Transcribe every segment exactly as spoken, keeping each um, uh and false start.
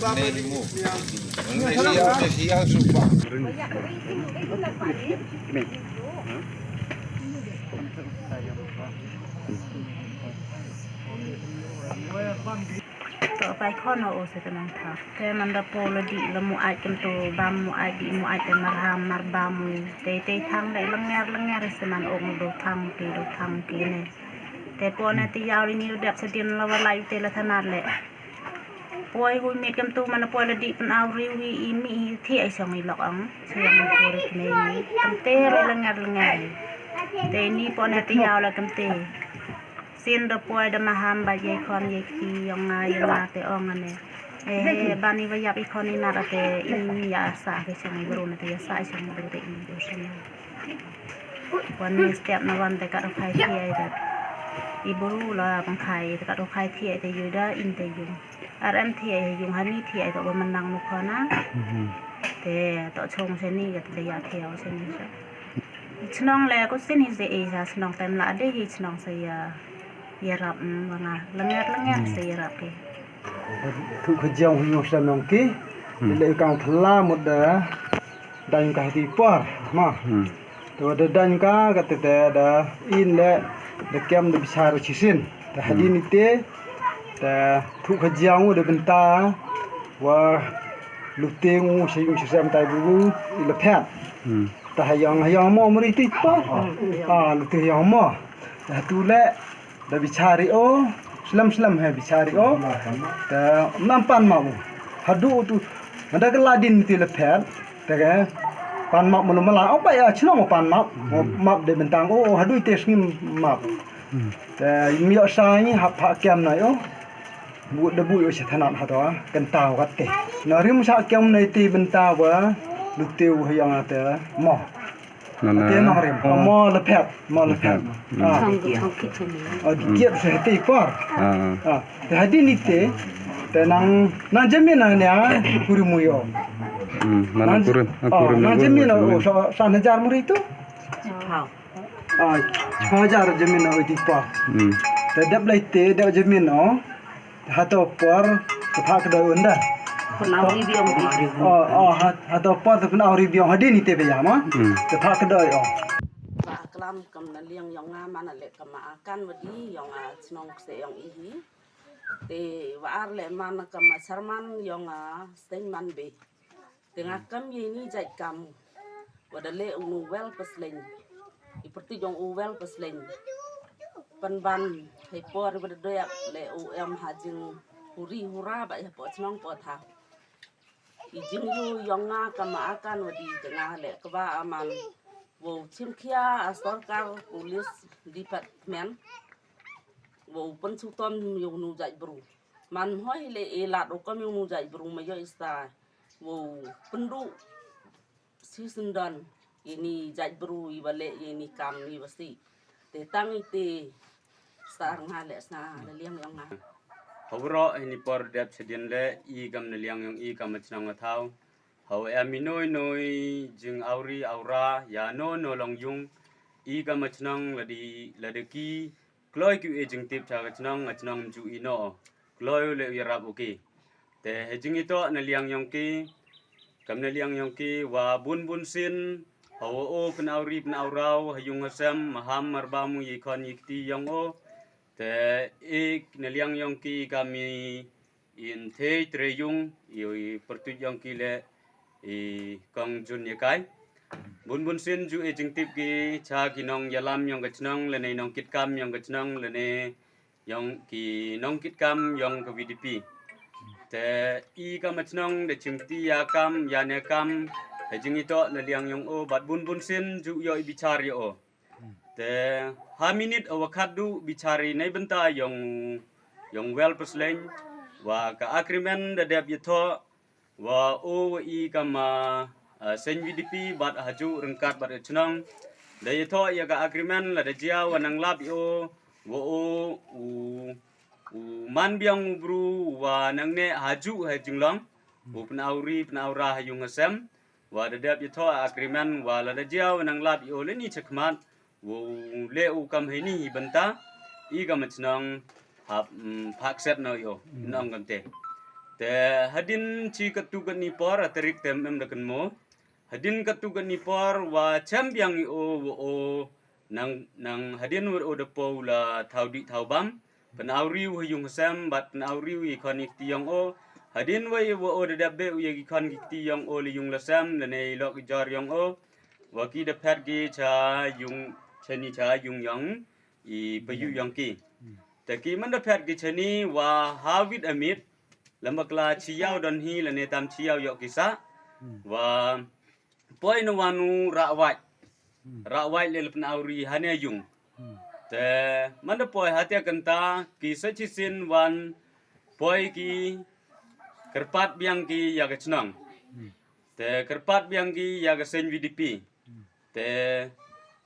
To pai khon o se te nang tha. Te man da po la di la mu ai kem to bam mu ai di mu ai te mar ham mar bam mu. Te te thang le langer langer se man ong do thang te do thang te ne. Te po ne te yaw ri ni dep se din la wa lai te la thanat le. Poi hui mit kem tu man poi la di pen au ri hui i mi hi thi ai song i lok ong. Song i pori kene ni. Kem te re lengar lengar. Te ni po ne te yaw la kem te. Sin da poi da maham ba ye khon ye ki yong nga yong nga te ong ne. Eh, eh, ban i ba yap i khon i nat te i ni ya sa ke song i bru ne te ya sa i song i bru te i bru song i. Wan ni step na wan te ka ro khai thi ai te. I bru la pang khai te ka ro khai thi ai te yu da in te yu. Ar em thi ai yung hani thi ai to ba manang mu khona. Mhm. Te to chong se ni ka te ya thi au se ni sa. Chnong le ko sin hi se e sa chnong tem la de hi chnong se ya. Ya rap, mm, wa nga. Lengar lengar se ya rap ke. Thu khajiang hu yung sa nong ki. Hmm. Le kang thla mut da. Dang ka hati por ma. Hmm. Te wa da dang ka ka te te da in le da kem da bichar chisin. Da hadin ite da thu khajiang u da benta wa luteng u sa yung sa sem tai bu i la phet. Hmm. Ta hayang hayang mo mari ti pa. Ah, luteng hayang mo. Da tu le da bichari o, slem slem he bichari o. Te nam pan ma u. Hadu tu. Mada ke ladin ti le phet. Te ke pan ma mulu mala. O pa ya chnong pan ma. Map de bentang o, hadu te sngim map. Te mi yo sai hap ha kem na yo. Bu de bu yo se thanat ha to. Kentau kat te. Na rim sa kem na ti bentau ba. Luteu hayang te mo. Mana? Te nong rim. Oh. Mo le phet, mo le phet. Ah. Oh, di kiep se te por. Ah. Ah. Te hadin ite, te nang, nang jamin na nia, kuri mu yo. Hmm, mana kuri, kuri mu. Nang jamin na, oh, sa, sa hajar muri tu? Ah, hajar jamin na di por. Hmm. Te dep lai te, dep jamin na. Hato por, te pha kdoi unda. Pynau ri biong di. Oh, oh, hat-, hato por te pynau ri biong hadin ite pe ya ma. Hmm. Te pha kdoi o. Ba klam kam na liang yong nga mana le kam akan wadi yong a chnong se yong i hi. Te wa ar le mana kam a sarman yong a seng man be. Te nga kam ye ni jait kam. Wa da le u nu wel pasleng. I pyrtuit yong u wel pasleng. Pan ban hei por wa da doyak le u em ha jing huri hura ba ya po chnong po tha. I jing yu yong nga kam akan wadi te nga le kaba aman. Wow chimkhia a sorkar police department. Wow pynsutom yong nu jait bru. Man hoi le e lat u kam yong nu jait bru ma yo ista. Wow pyndu si sendon ini jait bru i ba le ini kam i ba si. Te tang ite sar nga le sna le liang yong nga. Hawro ini por dep sedien le i kam ne liang yong i kam ma chnong nga thau. Haw em i noi noi jing auri aura ya no no long yung i kam ma chnong ladi ladi ki Kloi ki u e jingtip cha ka chnong, ka chnong ju i no. Kloi u le u yarap u ki. Te he jing i to na liang yong ki. Kam na liang yong ki wa bun bun sin. Hawa o pynau ri pynau rau, ha yung ha sem, maham marbam u yi khon yi kti yong o. Te ik na liang yong ki kam i In thei tre yung, i, i pyrtuit yong ki le, i kong jun ya kai. Bun bun sin ju e jingtip ki cha ki nong yalam yong ka chnong, lane nong kitkam yong ka chnong, lane yong ki nong kitkam yong ka V D P. Te i kam a chnong de chingti ya kam, ya ne kam, he jing i to na liang yong o, bat bun bun sin ju yo i bichar yo o. Te ha minit o wa khat du bichari nei bynta yong, yong Wel Pasleng, wa ka agreement da dep yathoh, wa o wa i kam, ah, ah, seng V D P, bat haju ryngkat bat ka chnong. Da yathoh ya ka agreement la da jia wa nang lap yo, wa o, u, u man biang u bru, wa nang ne haju ha jinglong, u pynau ri, pynau ra ha yung ha sem. Wa da dep yathoh agreement, wa la da jia wa nang lap yo le ni chakhmat, wa le u kam heini hi bynta, i kam a chnong hap, mm, phak set no yo, nong kam te. Te hadien chi katu kani por, a tarik te em da kynmaw. Hadien katu kani por wa chem biang i o wa o nang, nang hadien wa o da po u la thaw dih thaw bam. Pynawri u ha yung ha sem, bad pynawri u ya ki khon ki kti yong o. Hadien wa i wa o da dep beh u ya ki khon ki kti yong o, la yung la sem, lane i lok i jor yong o. Wa ki da phet ki cha yung, chani cha yung yong i payu yong ki. Te ki man da phet ki chani wa ha wit a miet, lamba kla chi yaw don hi lane tam chi yaw yoh ki sah. Wa poi na wan u rah wait. Rah wait le la pynawri hane yung. Te man da poi ha te kynta ki sa chi sin wan poi ki kyrpad biang ki ya ka chnong. Te kyrpad biang ki ya ka seng V D P. Te,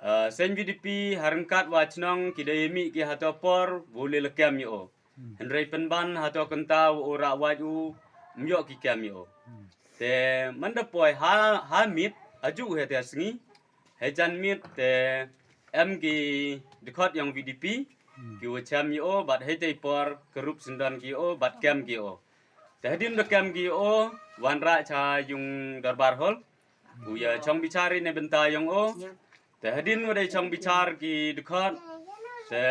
ah, seng V D P ha ryngkat wa chnong ki da ya mih ki ha to por, wa u le la kem ya o. Hynrei pynban ha to kynta wa o rah wait u, ym yoh ki kem ya o. Te man da poi ha, ha miet, aju ha te sngi, ha jan miet te em ki dkhot yong V D P, ki wa chem ya o, bad ha te por, ka rup syndon ki ya o, bad kem ki ya o. Te hadien da kem ki ya o, wan rah cha yung dorbar hall. U ya chong bichar i ne bynta yong o. Te hadien wa da chong bichar ki dkhot. Te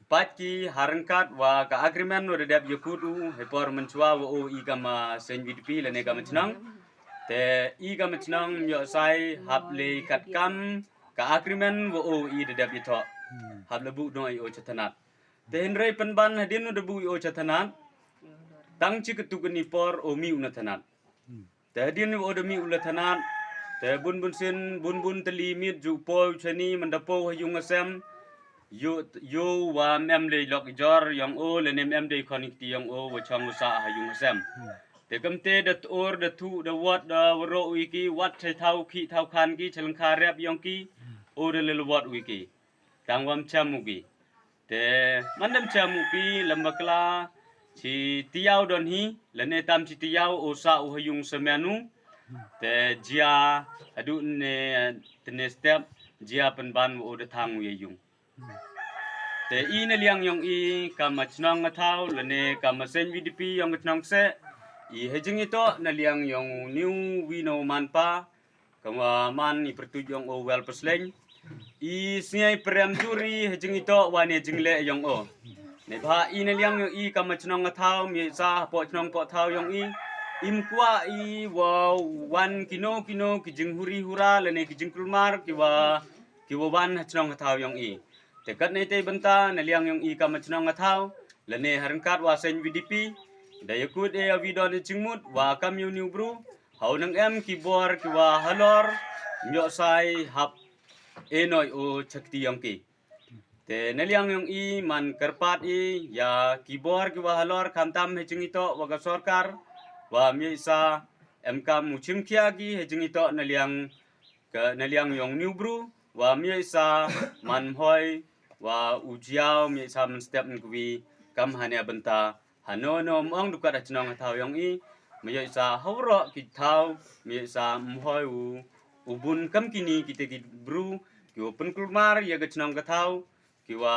pat ki ha ryngkat wa ka agreement wa da dep ya kut u, ha por mynchwa wa o i kama seng V D P lane kama chnong. Te i kama chnong ym yoh sai hap le kat kam ka agreement wa o i da dep ya thoh. Hap la buh noh i o cha thanat. Te hynrei pynban hadien wa da buh i o cha thanat. Tang chi katu kani por o mih u na thanat. Te hadien wa o da mih u la thanat, te bun bun sin, bun bun tylli miet ju poi u chani, man da poi u ha yung ha sem. Yoh, yoh wa ym em le i lok i jor yong o, lane ym em de i khon i kti yong o, wa chong wa sah ha yung ha sem. Te kamte da tur, da thuh, da wot, da waroh u ya ki, wat chai thaw, khih thaw khan ki, cha lyngkha rep yong ki, o da le la wot u ya ki. Tang wa ym chem u ki. Te man da ym chem u ki, lamba kla chi tayaaw don hi, lane tam chi tayaaw o sah u ha yung samen u. Te jia, haduh ne, tene step, jia pynban wa o da thang u ya yung. Te i na liang yong i kama chnong ka thaw, lane kama seng V D P yong ka chnong Kseh. I ha jingitoh na liang yong u ni u wi no man pa, kama man i pyrtuit yong o Wel Pasleng. I sniai prem jur i ha jingitoh wa ne jingleh yong o. Neibhah i na liang yong i kama chnong ka thaw, ym yoh sa hapoh chnong poh thaw yong i. Im kwah i wa wan kino kino ki jinghuri hura lane ki jingkulmar ki wa, ki wa wan ha chnong ka thaw yong i. Te katne te bynta na liang yong i kama chnong ka thaw, lane ha ryngkat wa seng V D P, da ya kut e ya wi don i jingmut, wa kam yow ni u bru, haw nang em ki bor ki wa halor, ym yoh sai hap e noh o cha kti yong ki. Te na liang yong i man kyrpad i ya ki bor ki wa halor, khamtam ha jingitoh wa ka sorkar, wa ym yoh sa em kam u chimkhia ki ha jingitoh na liang ka na liang yong ni u bru, wa ym yoh sa man hoi, wa u jiaw ym yoh sa man step nkawi, kam hane bynta, hano no ym ong du kat ha chnong ka thaw yong i, ym yoh sa ha waroh ki thaw, ym yoh sa ym hoi u, u bun kam kini kite ki bru, ki wa pynkulmar ya ka chnong ka thaw, ki wa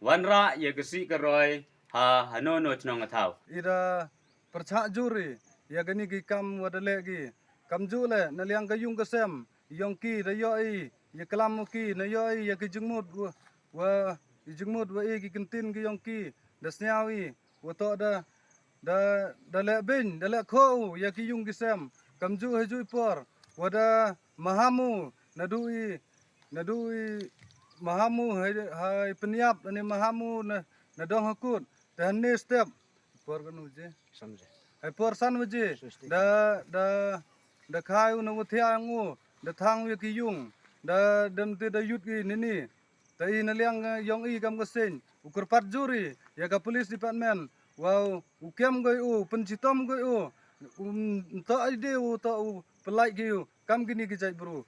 wanrah ya ka sih ka roi, ha, hano no chnong ka thaw. I da pyrchah jur i ya kani ki kam wa da leh ki. Kamjooh le, na liang ka yung ka sem yong ki, da yoh i ya klam u ki, na yoh i ya ki jingmut wa, wa, i jingmut wa i ki kyntien ki yong ki, da sniaw i, wa toh da, da, da leh beiñ, da leh khoh u ya ki yung ki sem. Kamjooh ha jooh i por, wa da maham u, naduh i, naduh i maham u, hai, hai pynyap, ani maham u, na, na dong ha kut, te hane step. Por kano je? San waje. Hai por san waje. San waje. Da, da, da khai u na wa thiah yong u, da thang u ya ki yung, da, dem te da yut ki nini. Te i na liang, eh, yong i kam ka seng, u kyrpad jur i ya ka police department, wa u kem ko i u, pynchitom ko i u, um, toh i de u, toh u pynlait ki u kam kini ki jait bru.